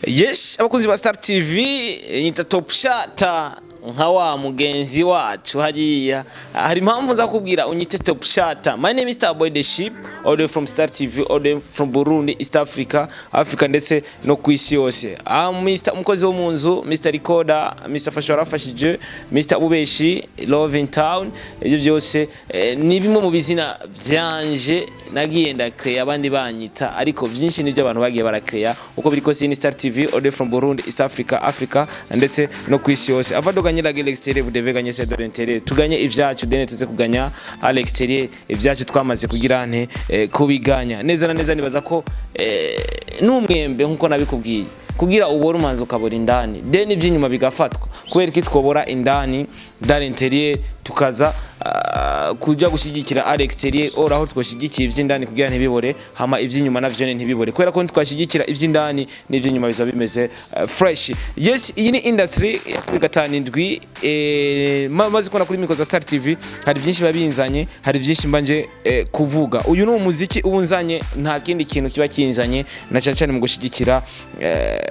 Yes, abakunzi ba Star TV, nyita Top Shata nka wa mugenzi wacu hariya. Hari impamvu nza kubwira unyite Top Shata. My name is Star Boy the Ship, all the way from Star TV, all the way from Burundi, East Africa, Africa ndetse no ku isi yose. Ah, Mr. umukozi wo mu nzu, Mr. Recorder, Mr. Fasha warafashije, Mr. Ubeshi, Love in Town, ibyo byose ni bimwe mu bizina vyanje nagiye ndakreya, abandi banyita, ariko byinshi nibyo abantu bagiye barakreya. Uko biri kose, ni Star TV, all the way from Burundi, East Africa, Africa ndetse no ku isi yose. Avant de gagner la guerre extérieure, vous devez gagner celle de l'intérieur. Tuganye ivyacu, dene tuze kuganya à l'extérieur. Ivyacu twamaze kugira nte kubiganya neza na neza. Nibaza ko n'umwembe, nkuko nabikubwiye, kugira ubore umanza ukabora indani, then iby'inyuma bigafatwa. Kubera ko twobora indani, dans l'intérieur, tukaza kuja gushyigikira à l'extérieur, or aho twashigikiye iby'indani kugira ntibibore, hama iby'inyuma navyo ntibibore, kubera ko twashyigikira iby'indani n'iby'inyuma bizaba bimeze fresh. Yes, iyi ni industry ya kuri 57. Maze kubona kuri micro za Star TV hari byinshi biba binzanye, hari byinshi mbanje kuvuga. Uyu ni umuziki ubu nzanye, nta kindi kintu kiba kinzanye, na cyane cyane mu gushyigikira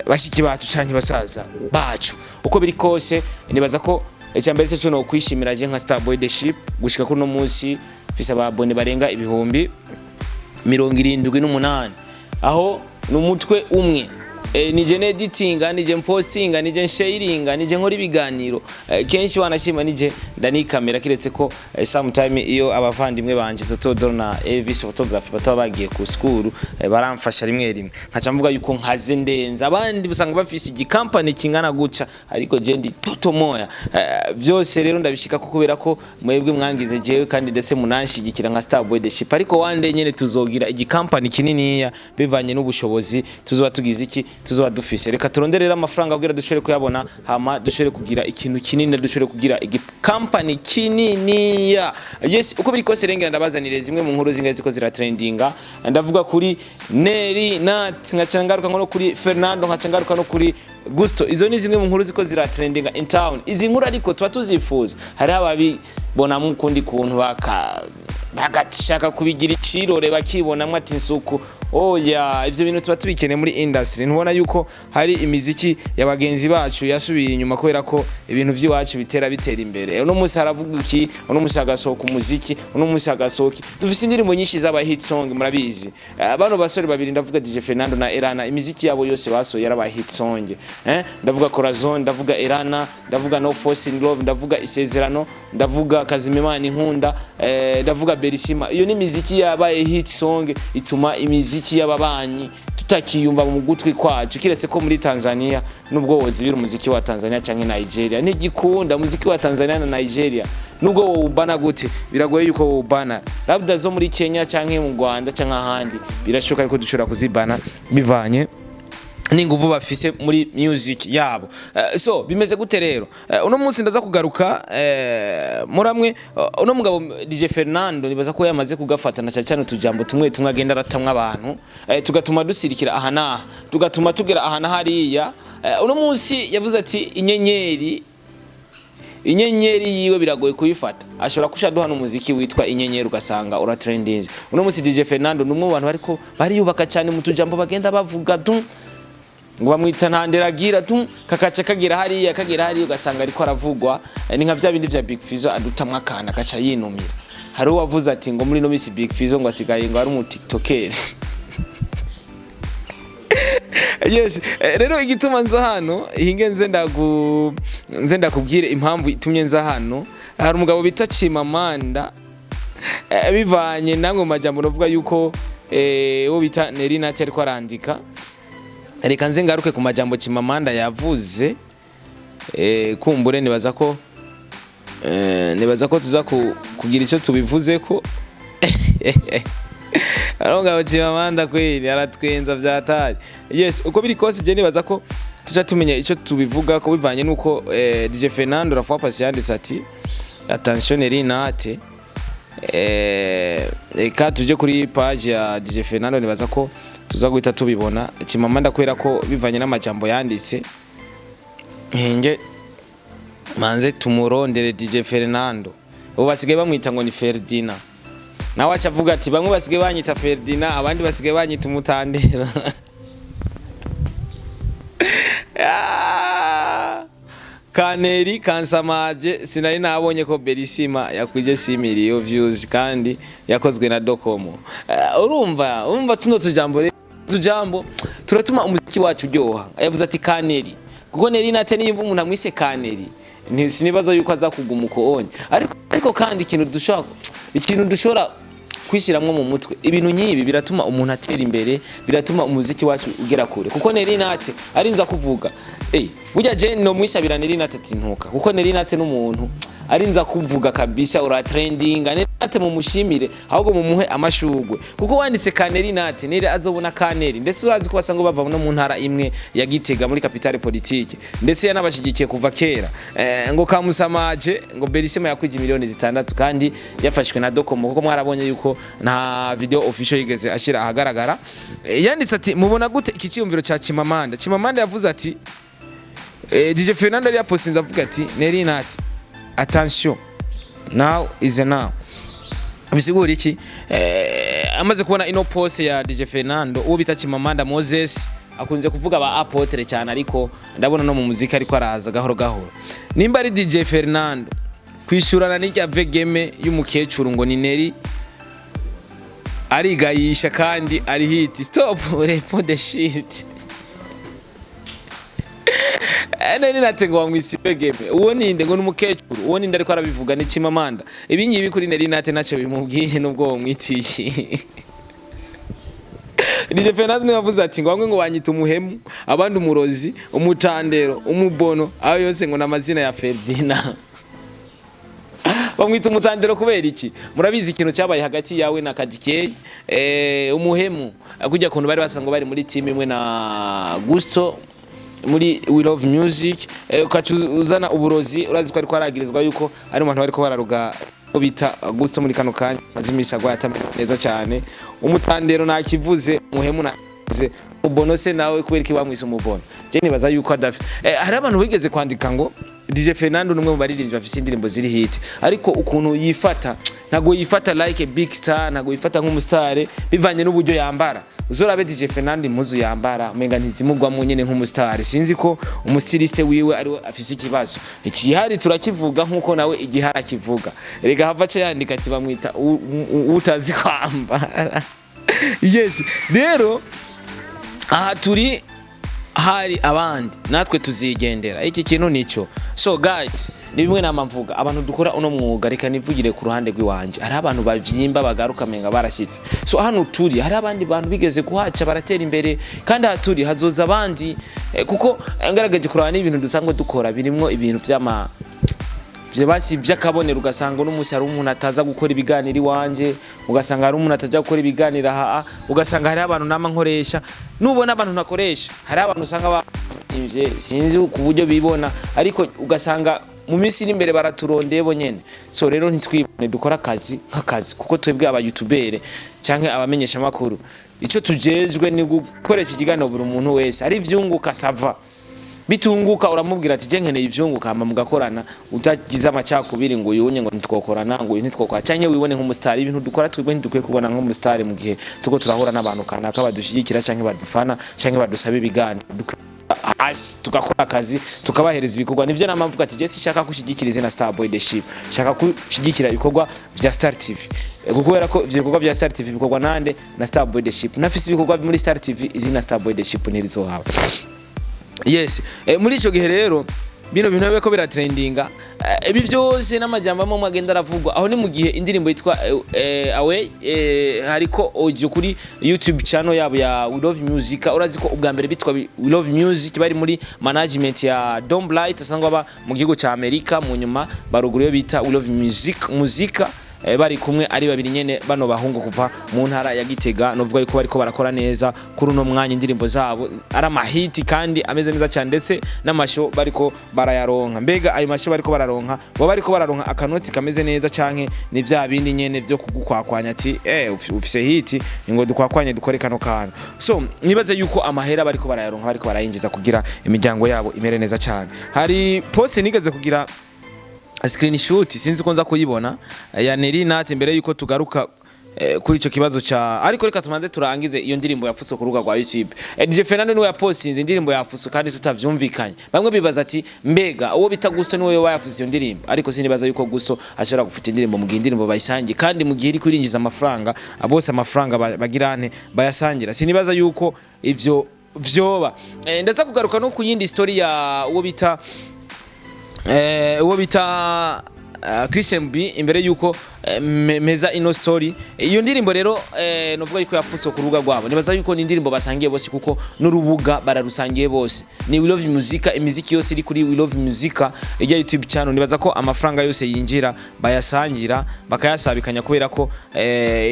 bashiki bacu canke basaza bacu. Uko biri kose, nibaza ko icyambere cyo no kwishimira je nka Star Boy the Ship gushika kuri no munsi mfise ababone barenga 78,000, aho ni umutwe umwe. Nije neditinga, nije mpostinga, nije nsharinga, nije nkora ibiganiro. Kenshi wanashima nije ndanikamera, kiretse ko sometime iyo abavandimwe banje Toto Doro na Elvis Photography bataba bagiye ku school, baramfasha rimwe rimwe, nkaca mvuga yuko nkaze ndenza abandi. Usanga bafise igikampani kingana guca, ariko je ndi toto moya. Vyose rero ndabishika ko kubera ko mwebwe mwangize jewe kandi ndetse munanshigikira nka Star Boy the Ship. Ariko wande nyene tuzogira igikampani kininiya bivanye n'ubushobozi tuzoba tugize iki, tuzoba dufise. Reka turonderere amafaranga kugira dushobore kuyabona, hama dushobore kugira ikintu kinini, dushobore kugira igikampani kininiya. Yes, uko biri kose rengera ndabazanire zimwe mu nkuru zingahe ziko ziratrendinga. Ndavuga kuri Neri Nat, nkaca ngaruka no kuri Fernando, nkaca ngaruka no kuri Gusto. Izo ni zimwe mu nkuru ziko ziratrendinga in town. Izi nkuru ariko tuba tuzifuza, hari ababibonamo ukundi kuntu, bagashaka kubigira icirore, bakibonamwo ati nsuku. Oya, ivyo bintu tuba tubikeneye muri industry. Ntubona yuko hari imiziki ya bagenzi bacu yasubiye inyuma kubera ko ibintu vy'iwacu bitera bitera imbere? Uno munsi haravuga iki, uno munsi hagasohoka umuziki, uno munsi hagasohoka, dufise indirimbo nyinshi z'aba hit song, murabizi. Bano basore babiri, ndavuga DJ Fernando na Erana, imiziki yabo yose basohoye yaraba hit song. Ndavuga Corazon, ndavuga Erana, ndavuga No Force in Love, ndavuga Isezerano, ndavuga Kazimimana Inkunda, ndavuga Berisima. Iyo ni imiziki yabaye hit song, ituma imiziki y'ababanyi tutakiyumva mu gutwi kwacu, kiretse ko muri Tanzania, nubwo wozibira umuziki wa Tanzania canke Nigeria, ntigikunda umuziki wa Tanzania na Nigeria. Nubwo wowubana gute, biragoye yuko wowubana. Labda zo muri Kenya canke mu Rwanda canke ahandi birashoboka yuko dushobora kuzibana bivanye n'inguvu bafise muri music yabo. So bimeze gute rero? Uno munsi ndaza kugaruka muramwe uno mugabo DJ Fernando, nibaza ko yamaze kugafatana cyane cyane utujambo tumwe tumwe agenda aratamwa abantu, tugatuma dusirikira aha n'aha, tugatuma tugera aha na hariya. Uno munsi yavuze ati inyenyeri yiwe biragoye kuyifata, ashobora kusha duha n'umuziki witwa Inyenyeri, ugasanga uratrendinze. Uno munsi DJ Fernando ni umwe mu bantu bariko bariyubaka cyane mu tujambo bagenda bavuga tu ngo bamwita ntanderagira tu, kakaca kagera hariya, kagera hariya, ugasanga ariko aravugwa. Ni nka vya bindi vya Big Fizzo, adutamwa akana akaca yinumira. Hari uwavuze ati ngo muri no misi Big Fizzo ngo asigaye ngo ari umu tiktoker. Yes, rero igituma nza hano hinge, nze ndakubwire impamvu itumye nza hano. Hari umugabo bita Chimamanda, bivanye namwe mu majambo novuga yuko uwo bita Neri Nati ariko arandika. Reka nze ngaruke ku majambo Chimamanda yavuze. Kumbure nibaza ko tuza kugira icyo tubivuze ko aronga Chimamanda kweli aratwenza vyatari. Yes, uko biri kose je nibaza ko tuca tumenya icyo tubivuga ko bivanye nuko DJ Fernando la fois passée yanditse ati attention Neri Nate. Reka tuje kuri page ya DJ Fernando, nibaza ko tuza guhita tubibona. Chimamanda, kubera ko bivanye n'amajambo yanditse, hinge manze tumurondere DJ Fernando. Ubu basigaye bamwita ngo ni Ferdinand, nawe aca avuga ati bamwe basigaye banyita Ferdinand, abandi basigaye banyita umutandera. Ah! Kaneri kansamaje, sinari nabonye ko Berisima yakwije 6 million views kandi yakozwe na Docomo. Urumva tuno tujambo rero, tujambo turatuma umuziki wacu uryoha. Yavuze ati Kaneri, kuko Neri nate nimba umuntu amwise Kaneri, sinibaza yuko aza kuguma uko onye. Ariko kandi ikintu dushobora kwishyiramo mu mutwe, ibintu nk'ibi biratuma umuntu atera imbere, biratuma umuziki wacu ugera kure, kuko Neri Nate arinza kuvuga, burya je no mwisabira Neri Nate ati ntuka, kuko Neri Nate n'umuntu arinza kuvuga kabisa ura trendinga. Neri Nate mumushimire, ahubwo mumuhe amashugwe, kuko wanditse Kaneri Nate, Neri azobona Kaneri. Ndetse urazi ko basanga bava no mu ntara imwe ya Gitega, muri capitale politique, ndetse yanabashigikiye kuva kera. Ngo kamusamaje ngo Berisima yakwije miliyoni 6 kandi yafashwe na Docomo, kuko mwarabonye yuko nta video official yigeze ashira ahagaragara. Yanditse ati: "Mubona gute iki cyiyumviro ca Chimamanda?" Chimamanda yavuze ati DJ Fernando yari yapostinze avuga ati: "Neri Nati, attention, now is now." Bisigura iki? Amaze kubona ino post ya DJ Fernando, uwo bita Chimamanda Moses akunze kuvuga ba apôtre cyane, ariko ndabona no mu muziki ariko araza gahoro gahoro. Nimba ari DJ Fernando kwishurana n'irya vegeme y'umukecuru ngo ni Neri, arigayisha kandi ari hit. Stop repo the shit. Nari nate ngo wamwise vegeme, uwo ninde? Ngo n'umukecuru, uwo ninde? Ariko arabivuga ni Chimamanda. Ibi ngibi kuri Neri Nate ntacyo bimubwiye nubwo wamwitiye. DJ Fernando niwe yavuze ati ngo bamwe ngo banyita umuhemu, abandi umurozi, umutandero, umubono, ayo yose ngo n'amazina ya Ferdinand. Bamwita umutandero kubera iki? Murabizi ikintu cyabaye hagati yawe na Kadikey. Umuhemu kujya kuntu bari basanga bari muri team imwe na Gusto muri We Love Music, ukaca uzana uburozi. Urazi ko ariko aragirizwa yuko ari mu bantu bariko bararuga ko bita Gusto muri kano kanya maze imisi agwaye atameze neza cyane. Umutandero nakivuze, umuhemu nakivuze, umubono se nawe kubera iki bamwise umubono? Je nibaza yuko adafite. Hari abantu bigeze kwandika ngo DJ Fernando ni umwe mu baririmbyi bafise indirimbo ziri hit, ariko ukuntu yifata ntago yifata like a big star, ntago yifata nk'umustar bivanye n'uburyo yambara. Uzorabe DJ Fernando impuzu yambara, umenga ntizimugwamo nyene nk'umustar. Sinzi ko umustyliste wiwe ariwe afise ikibazo. Ikihari turakivuga nkuko nawe igihari akivuga. Rega hava aca yandika ati bamwita utazi kwambara. Yes, rero aha turi hari abandi, natwe tuzigendera iki kintu nico. So guys, ni bimwe nama mvuga, abantu dukora uno mwuga, reka nivugire ku ruhande rw'iwanje, hari abantu bavyimba bagaruka menga barashyitse. So hano turi hari abandi bantu bigeze kuhaca baratera imbere, kandi aha turi hazoza abandi, kuko ngaragaje kuraba n'ibintu dusanzwe dukora birimwo ibintu vy'ama vyo basi vy'akabonero. Ugasanga uno munsi hari umuntu ataza gukora ibiganiro iwanje, ugasanga hari umuntu atajya gukora ibiganiro aha, ugasanga hari abantu nama nkoresha. Nubona abantu ntakoresha, hari abantu usanga bavye, sinzi ku buryo bibona, ariko ugasanga mu minsi iri imbere baraturondeye bo nyene. So rero ntitwibone, dukora akazi nk'akazi, kuko twebwe aba youtubere canke abamenyesha makuru ico tujejwe ni gukoresha ikiganiro buri muntu wese ari ivyunguka, ça va, bitunguka uramubwira ati je nkeneye ivyunguka, hama mugakorana utagize amacakubiri ngo uyunye ngo ntitwokorana, ngo uyu ntitwokora, canke wibone nk'umusitari. Ibintu dukora twebwe ntidukwiye kubona nk'umusitari mu gihe tuko turahura n'abantu kanaka badushyigikira canke badufana canke badusaba ibiganiro. Dukwiye hasi tugakora akazi, tukabahereza ibikorwa. Nivyo nama mvuga ati je sinshaka gushyigikira izina Starboy the Ship, shaka gushyigikira ibikorwa vya Star TV. Kubera ko ivyo bikorwa vya Star TV bikorwa nande? Na Starboy the Ship. Nafise ibikorwa muri Star TV, izina Starboy the Ship ntirizohaba. Yes, muri ico gihe rero bino bintu biko biratrendinga, ibi vyose n'amajambo amwe agenda aravugwa. Aho ni mu gihe indirimbo yitwa Away, hariko audio kuri YouTube channel yabo ya We Love Music. Urazi ko ubwa mbere bitwa We Love Music bari muri management ya Dom Blight asanzwe aba mu gihugu ca Amerika, mu nyuma baruguru yo bita We Love Music Muzika, bari kumwe ari babiri nyene bano bahungu kuva mu ntara ya Gitega. Novuga yuko bariko barakora neza kuri uno mwanya, indirimbo zabo ari amahiti kandi ameze neza cyane, ndetse n'amasho bariko barayaronka. Mbega ayo masho bariko bararonka, bo bariko bararonka akanoti kameze neza, canke ni vya bindi nyene vyo kugukwakwanya ati ufise hit, ngo dukwakwanye dukore kano kantu? So nibaze yuko amahera bariko barayaronka, bariko barayinjiza kugira imiryango yabo imere neza cyane. Hari post nigeze kugira screenshot, sinzi ko nza kuyibona, ya Neri Nat, imbere yuko tugaruka. kuri ico kibazo ca, ariko reka tumanze turangize iyo ndirimbo yafuswe ku rubuga rwa YouTube. DJ Fernando niwe yapostinze indirimbo yafuswe kandi tutavyumvikanye. Bamwe bibaza ati: "Mbega uwo bita Gusto niwe wayafuse iyo ndirimbo?" Ariko sinibaza yuko Gusto ashobora gufuta indirimbo mu gihe indirimbo bayisangiye, kandi mu gihe iri kurinjiza amafaranga, bose amafaranga bagirane bayasangira. Sinibaza yuko ivyo vyoba. Ndaza kugaruka no ku yindi story ya uwo bita Christian B imbere yuko meza ino story. Iyo ndirimbo rero, novuga yuko yafuswe ku rubuga rwabo, nibaza yuko ni indirimbo basangiye bose, kuko n'urubuga bararusangiye bose, ni We Love Music. Imiziki yose iri kuri We Love Music ijya YouTube channel, nibaza ko amafaranga yose yinjira bayasangira, bakayasabikanya, kubera ko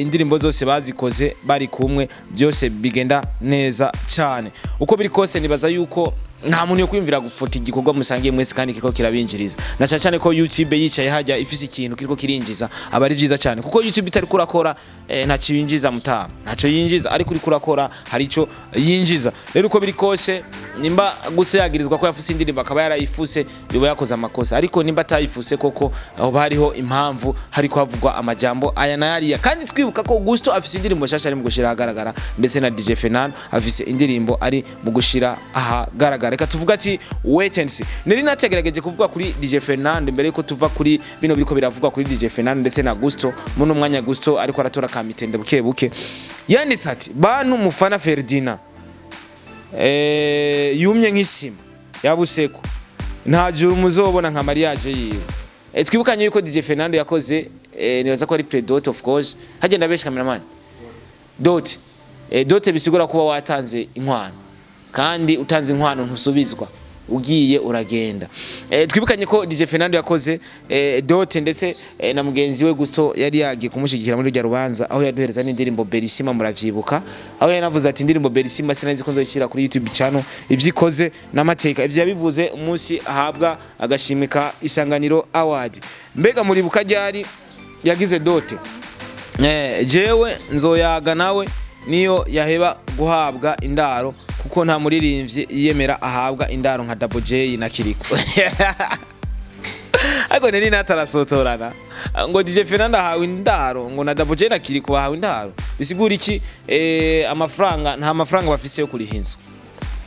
indirimbo zose bazikoze bari kumwe, byose bigenda neza cyane. Uko biri kose, nibaza yuko nta muntu yo kwiyumvira gufota igikorwa musangiye mwese kandi kiriko kirabinjiriza, na cyane cyane ko YouTube yicaye hajya ifise ikintu kiriko kirinjiza, aba ari vyiza cyane, kuko YouTube itari kurakora ntacyo yinjiza mutama, ntacyo yinjiza, ariko uri kurakora hari ico yinjiza. Rero uko biri kose, nimba gusa yagirizwa ko yafuse indirimbo akaba yarayifuse, yoba yakoze amakosa, ariko nimba atayifuse koko, aho hariho impamvu hariko havugwa amajambo aya n'ayariya. Kandi twibuka ko Gusto afise indirimbo nshasha ari mu gushira ahagaragara, ndetse na DJ Fernando afise indirimbo ari mu gushira ahagaragara. Reka tuvuga ati wait and see. Nari nategerageje kuvuga kuri DJ Fernando mbere yuko tuva kuri bino biriko biravugwa kuri DJ Fernando ndetse na Gusto. Muno mwanya Gusto ariko aratora kamitende buke buke. Yanditse ati: "Bantu mufana Ferdinand, yumye nk'isima yabuseko, nta juru muzobona nka mariage yiwe." Twibukanye yuko DJ Fernando yakoze, nibaza ko ari pre-dot, of course hagenda benshi, cameraman, dot. Dot bisigura kuba watanze inkwano, kandi utanze inkwano ntusubizwa, ugiye uragenda. Twibukanye ko DJ Fernando yakoze dot, ndetse na mugenzi we Gusto yari yagiye kumushyigikira muri rujya rubanza, aho yaduhereza n'indirimbo Berisima. Muravyibuka aho yanavuze ati: "Indirimbo Berisima sinzi ko nzoyishyira kuri YouTube channel, ivyo ikoze n'amateka." Ivyo yabivuze umunsi ahabwa agashimwe ka Isanganiro Award. Mbega muribuka ryari yagize dot? Jewe nzoyaga nawe niyo yaheba guhabwa indaro, kuko nta muririmbyi yiyemera ahabwa indaro nka Double J na Kiriko. Ariko nari natarasotorana ngo DJ Fernando ahawe indaro, ngo na Double J na Kiriko bahawe indaro, bisigura iki? Amafaranga, nta mafaranga bafise yo kuriha inzu,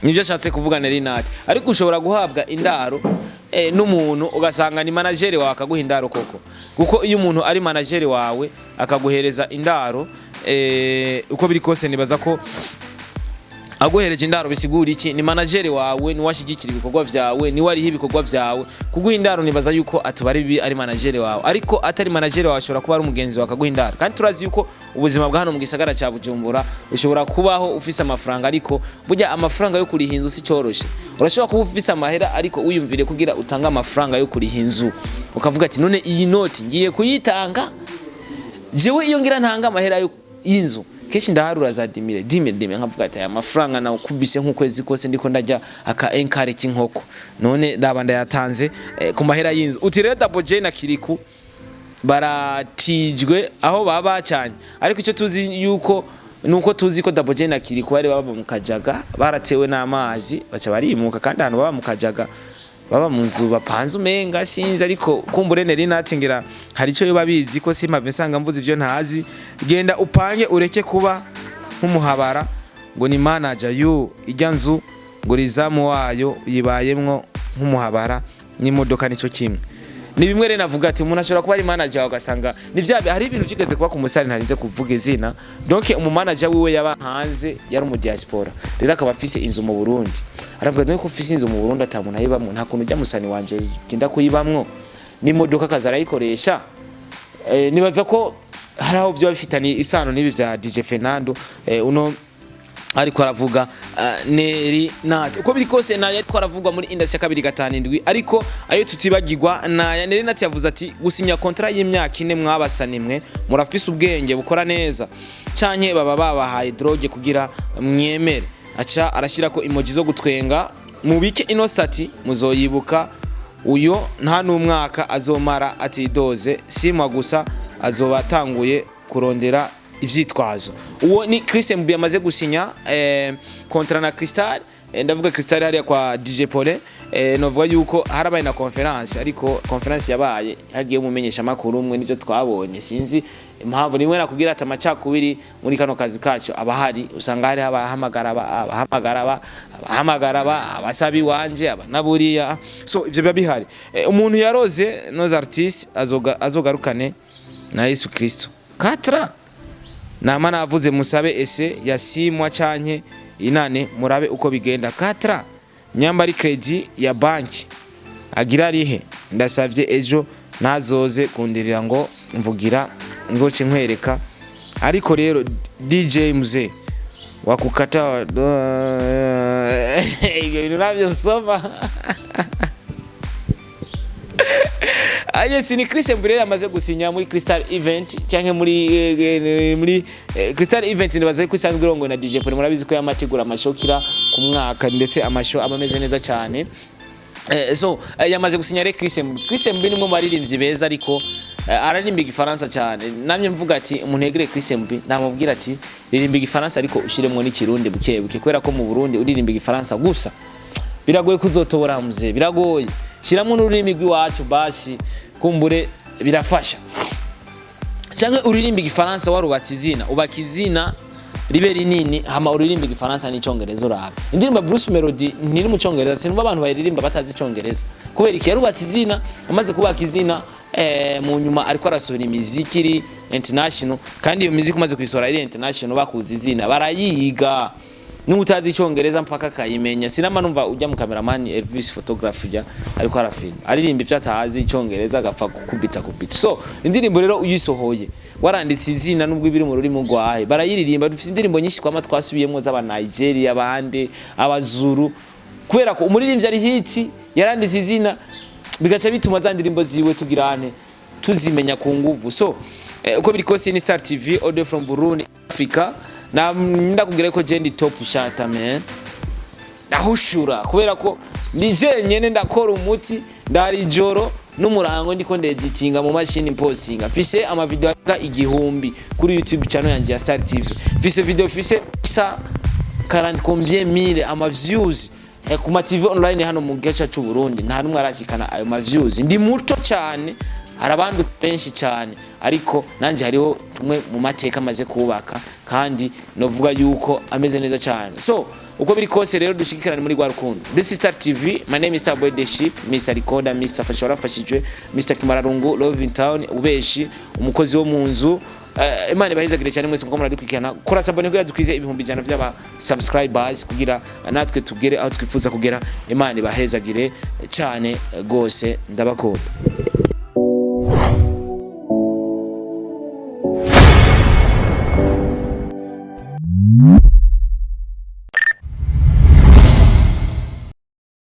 nibyo ashatse kuvuga nari nati. Ariko ushobora guhabwa indaro n'umuntu, ugasanga ni manager wawe akaguha indaro koko, kuko iyo umuntu ari manager wawe akaguhereza indaro, uko biri kose nibaza ko aguhereje indaro bisigura iki? Ni manager wawe, ni washyigikira ibikorwa vyawe, ni wariho ibikorwa vyawe. Kuguha indaro nibaza yuko atubari bibi ari manager wawe, ariko atari manager wawe ashobora kuba ari umugenzi wawe akaguha indaro. Kandi turazi yuko ubuzima bwa hano mu gisagara ca Bujumbura, ushobora kubaho ufise amafaranga, ariko burya amafaranga yo kuriha inzu si cyoroshe. Urashobora kuba ufise amahera, ariko wiyumvire kugira utange amafaranga yo kuriha inzu, ukavuga ati: "None iyi noti ngiye kuyitanga jewe?" Iyo ngira ntanga amahera y'inzu, kenshi ndaharura za 10 000, 10 000, 10 000, nkavuga ati: "Aya mafaranga nawukubise nk'ukwezi kose ndiko ndarya aka enkare k'inkoko, none raba ndayatanze ku mahera y'inzu." Uti rero Double J na Kiriku baratijwe aho baba bacanye, ariko icyo tuzi yuko nuko tuzi ko Double J na Kiriku bari baba mu Kajaga, baratewe n'amazi baca barimuka, kandi ahantu baba mu Kajaga baba mu nzu bapanze, umenga sinzi, ariko kumbure nari natingira hari icyo yoba bizi ko simpave nsanga mvuze ivyo ntazi. Genda upange ureke kuba nk'umuhabara ngo ni manager yu ijya nzu, ngo rizamu wayo yibayemwo nk'umuhabara n'imodoka nico kimwe. Ni bimwe rero navuga ati umuntu ashobora kuba ari manager wawe, ugasanga ni bya hari ibintu byigeze kuba ku musare ntarinze kuvuga izina. Donc umumanager wiwe yaba hanze, yari mu diaspora, rero akaba afise inzu mu Burundi. Aravuga none ko ufise inzu mu Burundi ata muntu ayibamwo, nta kuntu ujya musani wanje genda kuyibamwo, n'imodoka akaza arayikoresha. Nibaza ko hari aho byoba bifitanye isano n'ibi bya DJ Fernando uno ariko aravuga Neri Nati. Uko biri kose nayo ariko aravugwa muri industry ya 257, ariko ayo tutibagirwa naya Neri Nati yavuze ati: "Gusinya contrat y'imyaka 4, mwabasanimwe murafise ubwenge bukora neza, canke baba babahaye drogue kugira mwemere." Aca arashyira ko emoji zo gutwenga. Mubike ino statut, muzoyibuka. Uyo nta n'umwaka azomara atidoze simwa gusa, azoba atanguye kurondera ivyitwazo. Uwo ni Chris MB amaze gusinya contrat na Crystal. Ndavuga Crystal hariya kwa DJ Pole. Novuga yuko harabaye na conférence, ariko conférence yabaye hagiye umumenyesha makuru umwe, nivyo twabonye. Sinzi impamvu rimwe nakubwira ati amacakubiri muri kano kazi kacu abahari, usanga hari abahamagara abahamagara abahamagara abasaba iwanje aba naburiya. So ivyo biba bihari. Umuntu yaroze nos artistes azoga azogarukane na Yesu Kristo. Katra nama navuze, musabe ese yasimwa canke inane, murabe uko bigenda. Katra nyamba ari crédit ya banki agira arihe, ndasavye ejo ntazoze kundirira ngo mvugira nzoce nkwereka. Ariko rero DJ mzee wakukata ibyo bintu navyo nsoma. Ah, yes, ni Christian Burere amaze gusinya muri Crystal Event cyangwa muri Crystal Event. Nibaza ko isanzwe irongowe na DJ Paul. Murabizi ko yamategura amashokira ku mwaka, ndetse amasho aba ameze neza cyane. So yamaze gusinya rero Christian. Christian ni umwe mu baririmbyi beza, ariko araririmba igifaransa cyane. Namye mvuga ati umuntu yegereye Christian B, namubwira ati ririmba igifaransa ariko ushiremwo n'ikirundi buke buke, kubera ko mu Burundi uririmba igifaransa gusa biragoye kuzotobora mzee, biragoye. Shiramo n'ururimi rw'iwacu basi, kumbure birafasha. Canke uririmba igifaransa warubatse izina, ubaka izina ribe rinini, hama uririmba igifaransa n'icyongereza. Urabe indirimbo ya Bruce Melody ntiri mu cyongereza, sinumva abantu bayiririmba batazi icyongereza. Kubera iki? Yarubatse izina. Amaze kubaka izina, mu nyuma ariko arasohora imiziki iri international, kandi iyo miziki umaze kuyisohora iri international, bakuza izina, barayiga n'utazi icyongereza mpaka akayimenya. Sinama numva ujya mu cameraman Elvis photography ujya ariko arafilm aririmba ivyo atazi icyongereza, agapfa gukubita kubita. So indirimbo rero uyisohoye waranditse izina, nubwo ibiri mu rurimi rwahe, barayiririmba. Dufite indirimbo nyinshi kwama twasubiyemo z'aba Nigeria, abandi abazuru, kubera ko umuririmbyi ari hit, yaranditse izina, bigaca bituma za ndirimbo ziwe tugirane tuzimenya ku nguvu. So uko biri kose ni Star TV, audio from Burundi, Africa. Na ndakubwira ko je ndi top shata man, ndahushura kubera ko ndi jenyene, ndakora umuti, ndari ijoro n'umurango ndiko ndeditinga mu mashini, postinga. Mfise ama video arenga 1000 kuri YouTube channel yanje ya Star TV. Mfise video mfise sa 40 combien mille ama views ku ma TV online hano mu gice cy'u Burundi nta numwe arashikana ayo ma views. Ndi muto cyane, hari abandi benshi cyane, ariko nanjye hariho tumwe mu mateka amaze kubaka, kandi novuga yuko ameze neza cyane. So uko biri kose rero dushigikirane muri rwa rukundo. This is Star TV, my name is Star Boy The Ship, Mr Recorder, Mr Fasha warafashijwe, Mr Kimararungu, Love in Town, ubeshi umukozi wo mu nzu. Imana ibahezagire cyane mwese kuko muradukurikirana. Kora s'abonner kugira dukwize 100,000 by'aba subscribers, kugira natwe tugere aho twifuza kugera. Imana ibahezagire cyane gose, ndabakunda.